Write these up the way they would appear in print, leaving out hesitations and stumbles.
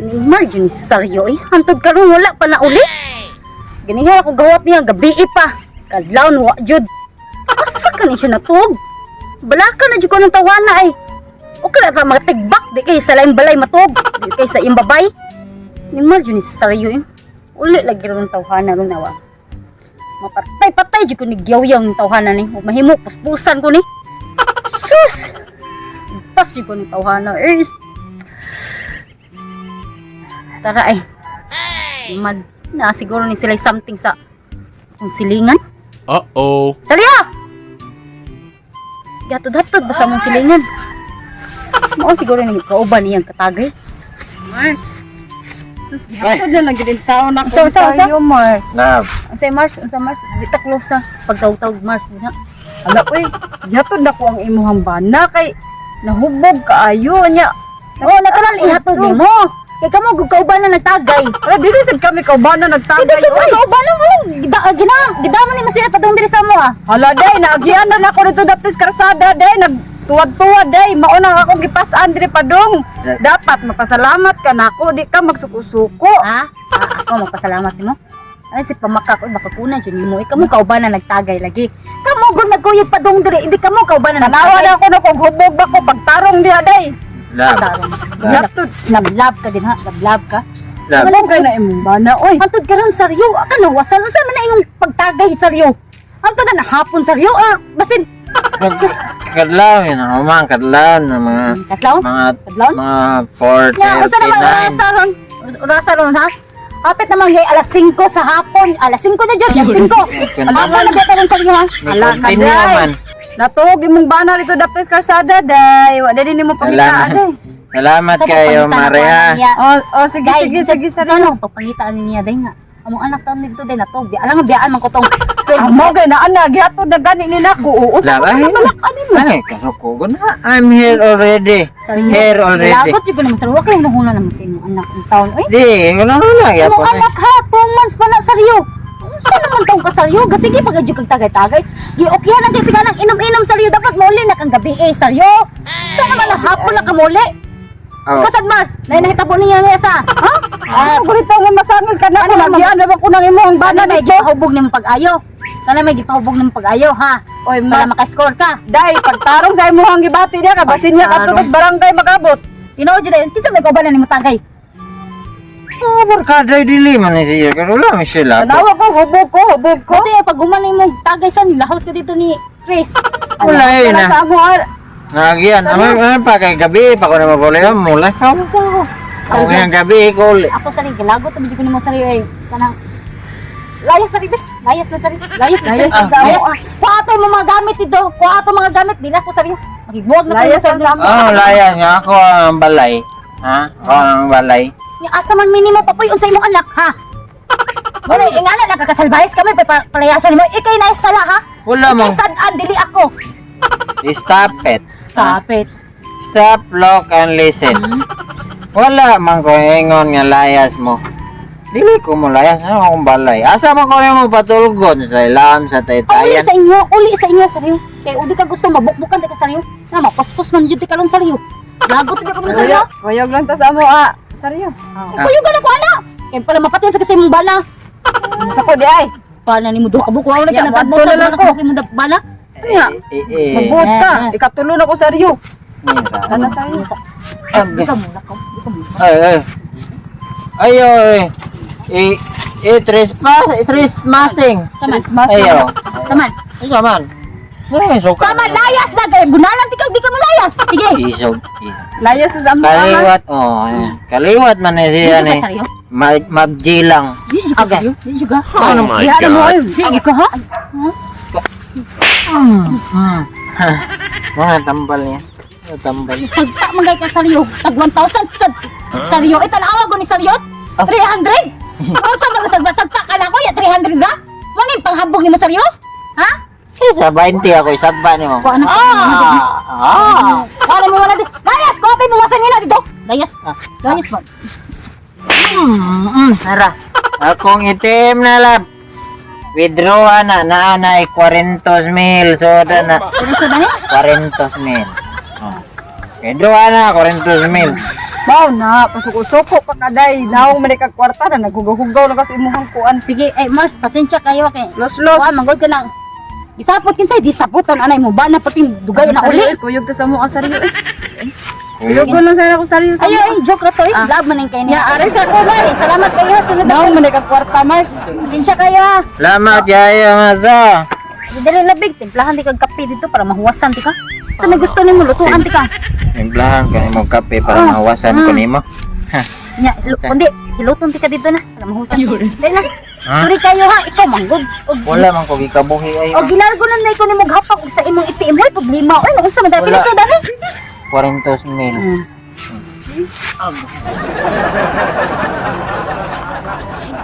Imagine saryo eh. Hantod karon wala pa na uli. Ganiha ako gawat niya gabi pa. Kadlawon wa jud. Asa ka ni siya natug? Balaka na jud ko ng tawana eh. Okay ra ta magtigbak di kay sa laing balay matug. Di kay sa iyang babay. Imagine saryo eh. Uli lagi ron tawhana ron nawa. Mapatay-patay jud ko ni gyawyaw ng tawhana ni. Ug mahimo puspusan ko ni. Sus! Pas jud ko ni tawhana eh. Tara ay. Man, na siguro ni sila something sa kung silingan. Uh-oh. Salya! Gatod-hatod ba sa mong silingan? Mao siguro ni kauban niyang katagay. Mars. Sus, gihapon na lang gid taon ako Unsa, unsa, unsa? Saryo, Mars. Love. Unsay Mars? Unsa Mars? Di ta close sa pagtawag-tawag Mars di na. Ala uy, gihatod na ko ang imuhang bana kay nahubog kaayo nya. Oh, natural ihatod nimo. Kay kamo gud kauban na nagtagay. Ala dili sad kami kaubanan Hindi nagtagay. ka Oy. kauban ang anong gida gina gidama ni masila padung diri sa mo ah. Hala day, naagian na nako dito dapit karsada day, nagtuwad-tuwad day, mao na akong gipas-an diri padong. Dapat mapasalamat ka nako, di ka magsuko-suko. Ha? Ah, ako magpasalamat nimo. Ay si pamakak oy baka kuna jud nimo. Eh, kamo kauban na nagtagay lagi. Kamo gud nagkuyog padung diri, hindi kamo kauban na Tanawa nagtagay. na ako nako hubog ba ko pagtarong diha day. Love. Gihatod. Lablab ka din ha, lablab ka. Love. Ano kay na imong bana oy? Antod karon saryo, ka na wasan unsa man na imong pagtagay saryo. Antod na hapon saryo or basin Sus. Kadlaw yun. Umang kadlaw na mga Katlaw? mga Kadlaw? mga 4:39. Ya, unsa naman orasa ron? Orasa ron ha? Kapit naman hey, alas 5 sa hapon. Alas 5 na jud, alas 5. Hapon na beta ron saryo ha. May Ala ka, continue day. man. Natuog imong bana dito dapit karsada day. Wa day nimo pangitaan Salamat. day. Salamat Sa kayo, pagpangitan Mare ako ha. niya. Oh, oh sige, Day, sige, sige, sa saryo. ano pagpangitaan niya day nga. Among anak taon dito day natog. Biya alang biyaan man ko tong 12. Amo gay na ana gihatod na gani ni nako. Oo, unsa Love. ka Ay, balak ani mo? ay, kasuko ko na. I'm here already. Saryo. Here already. Lagot jud ko naman saryo. Wa kay hunahuna naman sa imong anak ang taon oy. Di, wala na lang. Imong Yapon eh. anak ha, 2 months pa na saryo. Unsa naman taong ka saryo? Gasige pag adyo kag tagay-tagay. Giokyahan ang kay nang inom-inom saryo dapat muli na kang gabi eh saryo. Sa naman na hapon na ka muli. Oh. Kasad Mars, nay nahitabo niya niya sa. Ha? Ah, gurito mo masangil ka na Ano ko naman? nagian na ba ko nang imong bana Bana may dito. gipahubog nimong pag-ayo. Kana may gipahubog nimong pag-ayo ha. Oy, Para Mars, maka-score ka. day pagtarong sa imong gibati diha ka basin niya kadto Pagtarong. mas barangay magabot. Tinuod jud ay kinsa may kauban na nimo tagay. Oh, barkada dili man ni siya. Pero wala man sila. Tanawa ko hubog ko, hubog ko. Kasi pag human nimo tagay sa nilahos ka dito ni Chris. Wala eh Wala na. sa amo ah. Nagyan. Ano, ano pa kay gabi pa ko na mabuli. Mula ka. Ako ngayong gabi ko uli. Ako sa rin gilagot tabi jud ko nimo saryo eh kanang layas sa rin be. Layas na sa rin. Layas na Layas sa na sa layas. amo, ah. Kuha ato mga gamit dito. Kuha ato mga gamit dila ko saryo. Makigbuwag na kayo Layas sa na sa amo. Oh, layas nga ako ang balay. Ha? Ako ang balay. Nya asa man minimo papoy unsa imong anak ha? Wala ingana nagkakasalbayes kami pa palayasan nimo. Ikay na sala ha. Wala Ikay mong sad-an dili ako. Stop it. Stop it. Stop, look, and listen. Wala man ko ingon nga layas mo. Dili ko mo layas. Ano akong balay? Asa man ko mo patulgon? Sa ilam, sa Uli taytayan. sa inyo, uli sa inyo saryo. Kay udi ka gusto mabukbukan di ka saryo. Na mapuspos man jud di ka lang saryo. Lagot di ka mo saryo. Kuyog lang ta sa amo ah. Saryo. Kuyog ka na ko ana. Kay pala mapatay sa kasi imong bana. Sa ko di ay. Bana nimo duha ka buko wala ka Ya, nagtadmo wadto sa na lang duha ka buko imong bana. Nya. Eh, eh. Magbuot ka. Eh, eh. Ikatulo na ko saryo. Minsan. Ana saryo. Di ka muna ko. Di ka muna. Ay, ay. Ay, ay. Eh, eh, trespass, trespassing. Saman. Ayo. Saman. Ay, saman. Ay, suka. Saman layas na kay bunalan di ka mo layas. Sige. Isog, isog. Layas na sa amo ah. Kaliwat, oh. Ayan. Kaliwat man eh siya Di ni. ka saryo. Mabji lang. Di ka saryo. Di ka. Oh my Diha na mo God. ay. Di ka ha. Mga tambal niya. Mga tambal. Sagta man kay ka saryo. Tag 1,000 sa saryo. Ito na ko ni saryo. 300. Unsa man sagba sagta ka na ko ya 300 ga? Mo ni panghabog nimo saryo? Ha? Eh, sa 20 ako isagba nimo. Kuha na. Ah. Kuha na mo wala dito. Layas, kuha tayo mawasan nila dito. Layas. Layas ba? Tara. Akong itim na lab. Withdraw na naa na ay 40 mil. So na Ano sa dani? 40 mil. Oh. Withdraw na 40 mil. Mao na, pasuko-suko pa ka day. Naong man kag kwarta na naghugaw-hugaw na ka sa imong kuan. Sige, eh Mars, pasensya kayo kay. Los-los. Wa manggod ka nang Gisapot kinsay di saputan anay mo ba na pati dugay na uli. Kuyog ta sa mo ang sarili. Eh. Kuyog ko lang sana ko sarili sa Ayo ay joke ra to eh. Love man kay niya. Ya, aray sa ko Mari. Salamat kayo ha. Sunod ako. Naong man kag kwarta, Mars. Pasensya kayo ha. Salamat kayo, masa. Dali labig, timplahan di kag kape dito para mahuwasan ti ka. Sa may gusto nimo lutuan ti ka. Timplahan ka nimo kape para mahuwasan ko nimo. Ha. Nya, kundi hiluton ti ka dito na para mahuwasan. Dali na. Ha? Sorry kayo ha, ikaw manggod. Og Wala man ko gikabuhi ay. Og gilargo na na ikaw nimo ghapak og sa imong ATM way problema. Oy, unsa man dahil Wala. sa dani? 40 mil.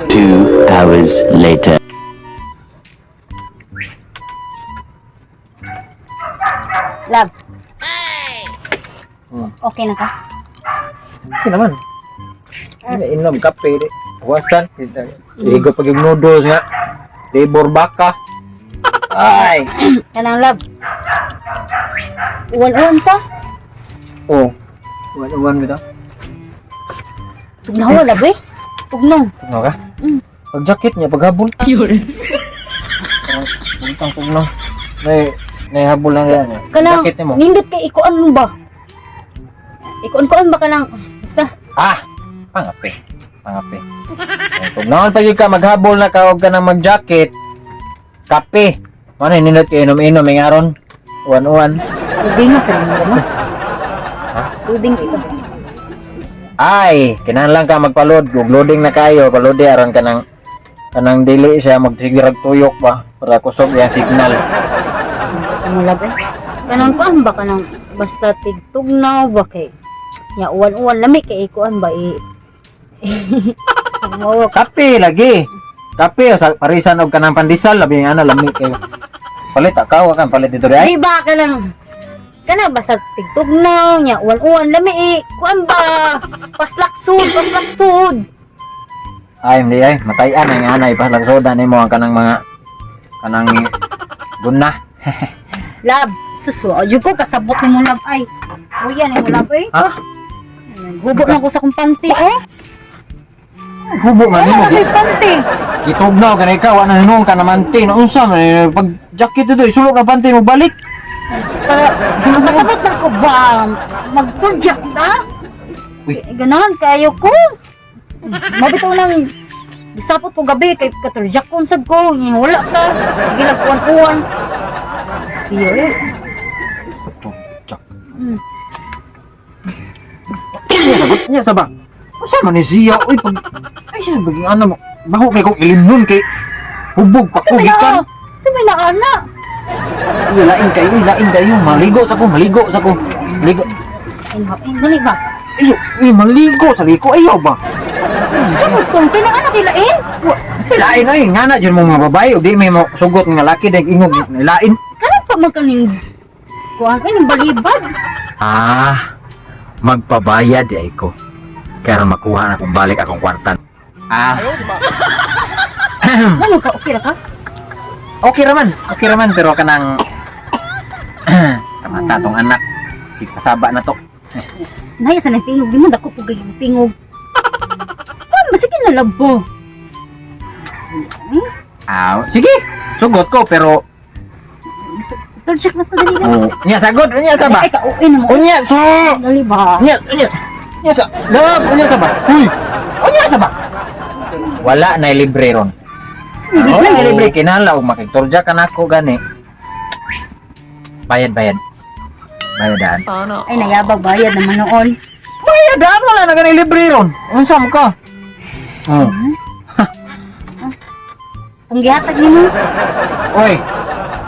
2 hours later. Love. Okay na ka? Okay naman. Inom kape di. Huwasan. Igo pag yung noodles nga. Labor baka. Ay. Kanang love. Uwan-uwan sa. Oh. Uwan-uwan bitaw. Tugnaw love eh. Tugnaw. Tugnaw ka? Pag jacket niya, paghabol. Yun. Butang tugnaw. Nay, naihabol lang yan. Eh. Kanang Jacket nimo. nindot kay ikuan ba? Ikuan-kuan ba kanang basta Ah! Pangape. Pangape. Tugnaw pag ka maghabol na ka og ka nang mag-jacket. Kape. Mano nindot kay inom-inom ing aron. Uwan-uwan. Uding nga sa mo. Uding kita. Ay, kinahanglan ka magpalod. Kung loading na kayo, palodi aron ka ng kanang dili siya magsigirag tuyok ba para kusog yang signal. Ano love eh? Kanang kuan ba kanang basta tigtugnaw ba kay nya uwan-uwan lami kay ikuan ba i Mawa ka. Kape lagi. Kape sa parisan og kanang pandesal labi nga ana lami kayo. Palit akaw kan palit dito Di di ay. ba kanang kanang basta tigtugnaw nya uwan-uwan lami i kuan ba paslaksud paslaksud. Ay, hindi ay matayan ang ana ipaslagsoda nimo ang kanang mga kanang guna. Love, suswa. Jud ko kasabot nimo love ay. Kuya nimo love eh. Ha? Hubo na ko sa kong panty oh. Hubo man nimo. Ano may panty? Kitugnaw kanay ka wa na hinuon ka naman ti no unsa man eh, pag jacket dito isulok na panty mo balik. Para kasabot na ko ba magturjak ta? Uy. Eh, ganahan kayo ko. Mabitaw nang gisapot ko gabi kay katurjak ko sad ko. Nga, wala ka. Sige lang kuan-kuan. Siyo eh. Jack. Niya sagot niya sa ba. Unsa man ni siya oy pag ay siya baging ano mo baho kay kong ilimnon kay hubog pa Sa ko may gikan. na sa may naana. Uy, lain kayo, uy, lain kayo. Maligo sa ko, maligo sa ko. Maligo. Ay, ay, dali ba? Ayo, uy, maligo sa liko. Ayaw ba? Sa mutong kay naana kay lain. Wa, lain oy, nga na dyan mong mga babae. O di may mo sugot nga laki dahil ingog lain. Kanang pa man kaning kuan ay ning balibad. Ah, magpabayad ay ko. Kaya makuha na kung balik akong kwarta. Ah, Ngano ka okay ra ka? okay raman. Okay raman, pero kanang kamata tong anak. Si kasaba na to. Naya sa nang pingog nimo dako pug pingog. Kuan masige na labo. Ah, sige. Sugot ko pero Turjak na to dali na. oh, nya sagot, nya sa ba? Ay kauin na mo. Unya so. Dali ba? Unya, unya. Unya sa. Love, unya sa ba? Uy. Unya sa ba? Wala na libre ron. Wala na libre kinahanglan og makigtorja ka nako gani. Bayad, bayad. Bayad daan. Ay nayabag bayad naman noon. Bayad daan wala na gani libre ron. Unsa mo ka? Oh. Kung gihatag nimo, Oy.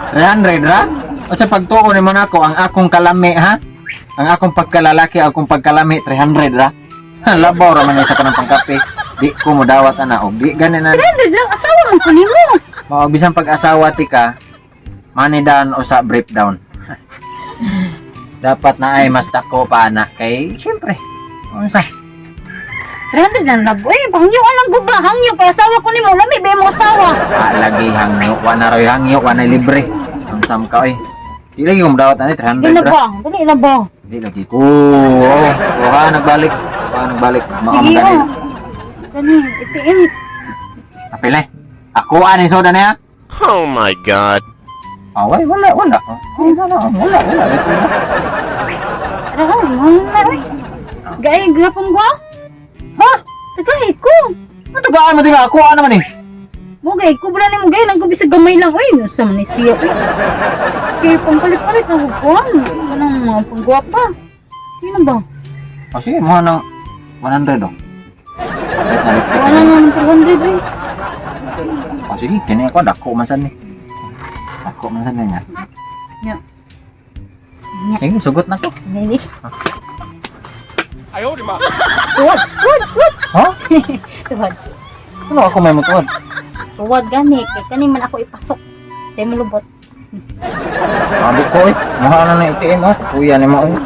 300 ra? O sa pagtuo nimo nako ang akong kalami ha? Ang akong pagkalalaki, akong pagkalami 300 ra. Ha, labaw ra man ni sa kanang pangkape. Di ko mo dawat ana og di gani na. 300 lang asawa man ko nimo. Mao bisan pag-asawa ti ka, money down o sa breakdown. Dapat na ay mas dako pa ana kay syempre. Unsa? 300 lang labo. Eh, hangyo lang guba, hangyo pa asawa ko nimo, lami ba mo asawa? Ah, lagi hangyo, wa na roy hangyo, wa na libre. Unsam ka oy. Di lagi ko dawat ani Sige na 300 ra. ba? Dali na ba? Di lagi ko. Oh, kuha nagbalik. Paano balik? Sige, oh. Kani, ATM. Apil eh. Ako ani soda niya. Oh my God. Away, wala, wala. Ay, wala, wala, wala. Ito na. Ara, oh, mahal na, oy. Gay, gapon ko. Ha? Tagay ko. Ano tagaan mo din ako naman eh. Mo gay ko bra nimo gay lang ko bisag gamay lang oy. Sa man ni siya oy. Kay pampalit-palit na ko. Kanang mga panggwapa. Yun ba? O sige, mo ng 100 oh. Balik na lipstick. Wala na ng 300 oy. O sige, kini ako dako man sad ni. Dako man sad niya. Nya. Sige, sugot na ko. Nini. Tuwad, tuwad, tuwad. Ha? Tuwad. Ano ako may mutuod? Tuwad gani kay kani man ako ipasok. Sa imong lubot. Sabi ko eh. Mukha na na ATM oh. Kuya ni mo eh.